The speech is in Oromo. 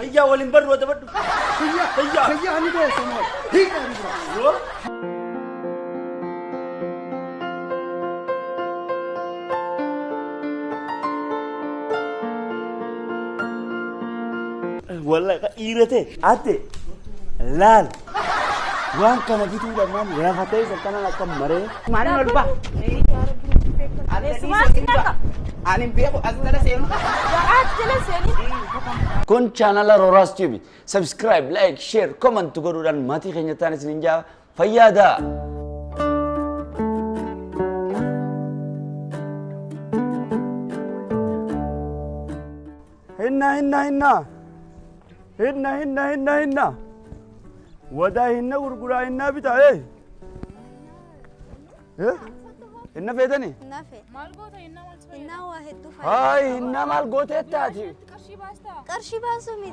Kiyyaa waliin barru adabadhu. Kiyya Kiyyaa. Kiyya ani doosa maal? Hiika ani bira. Yoo. Wallahi dhiira ta'e ate laal waan kana bituudhaan waan lafa ta'e isa kanaan akka maree. Maaliin ol ba'a? Eessumaa si naqa? Ani hin beeku as jala seenu. As jala seeni. Kun chaanala Roraas TV. Subscribe, like, share, comment godhuudhaan maatii keenya ta'an isiniin jaa fayyaada. Hinna hinna hinna. Hinna hinna hinna hinna. Wadaa hinna gurguraa hinnaa bitaa ee. Eh? Hinna feetanii? Nafe. Maal goota hinnaa maal Innaa waa hedduu faayidaa Haay qaba. hinna maal gooteettaati? Qarshii baastaa? Qarshii baasuu miti.